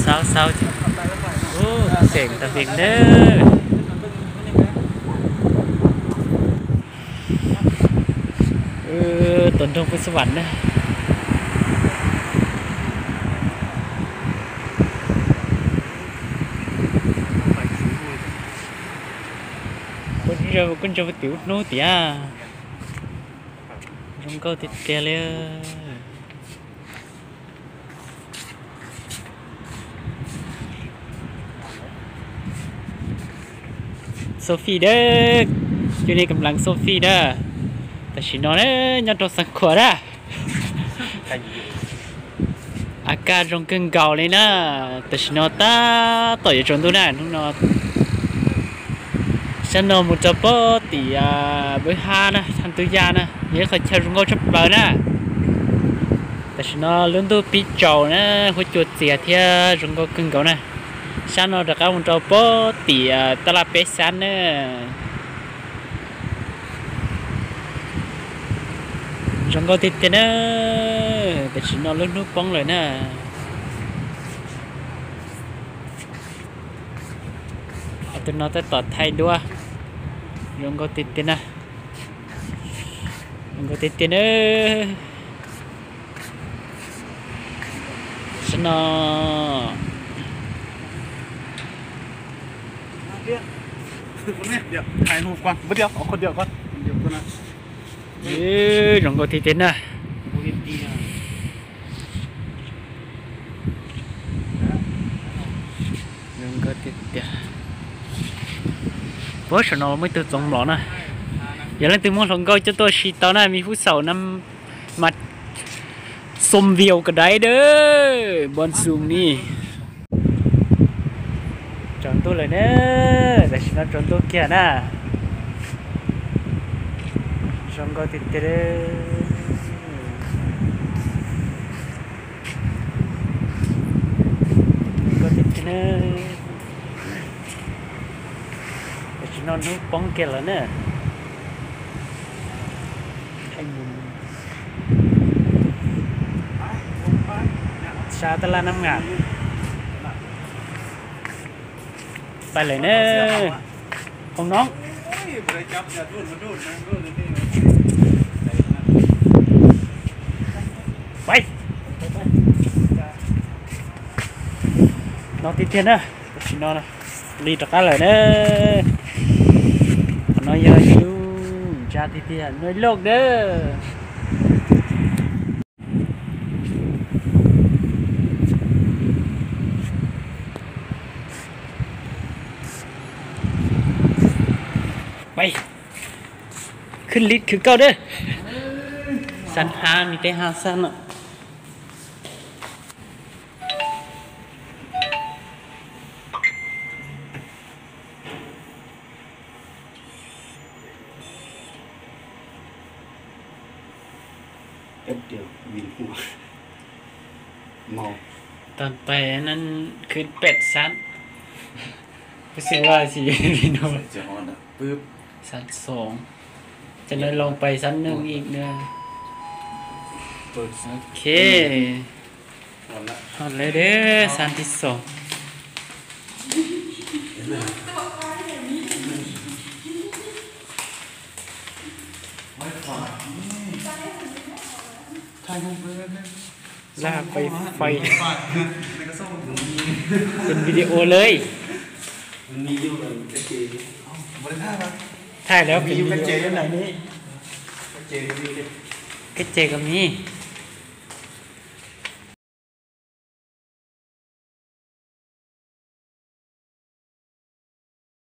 Tau xaus ces, u, xeem tau fem ntawd. Tuam nroog Phoos Xas Vam na. Kuj ntsia tim ub hnub tiag. Zoo nkauj tiag tiag li. Sophie dab, cov nej kam lees Sophie dab. Tam sim no nyob rau Xeev Khuam dab. A kaj zoo kawg nkaus li na. Tam sim no tab tom yuav tsaus ntuj na, hnub no sab no mus rau pob tim Npawb Hab na, Thaj Tub Yaj na, yog ib qhov chaw zoo nkauj tshaj plaws na. Tam sim no lub ntuj pib tsaus na, huab cua txias thiab zoo nkauj kawg nkaus na. Sab no rov qab mus rau pob tim Taj Laj Peb Xab na. Zoo nkauj tiag tiag na. Tam sim no lub hnub poob lawm na. Tus no tab tom thaij duab. Zoo nkauj tiag tiag na. Zoo nkauj tiag tiag na. Sab no. Zoo nkauj tiag tiag na. Zoo nkauj tiag tiag. Puag saum no muaj ib tug txoov mlom na. Yog leej twg muaj hluas nkauj coj tuaj si tau na, me hub xaum na mas xom vias ka dai dab, npon xum ni. Tsaus ntuj lawm na, tam sim no tsaus ntuj kiag na. Zoo nkauj tiag tiag. Zoo nkauj tiag tiag na. Tam sim no hnub poob kiag lawm na. Sab Taj Laj Nab Ngas. Pais lawm na. Hoo no. Pais. No tiag tiag na. Tam sim no li rov qab lawm na. Qhov no yog ib lub ntsa tiag tiag, no loj dab. Pais, khwv lij khwv kauj dab. Xab hab, me teb hab xab no. Tag pais nan khwv pem xab. Xab xoom, ces nws los pais xab neeg ib na. Ok, ho lawm dab, xab thib xoom. Laj pais fais. Pem video lawm. Thaij lawm pem video lawm ne. Kab ces koj me.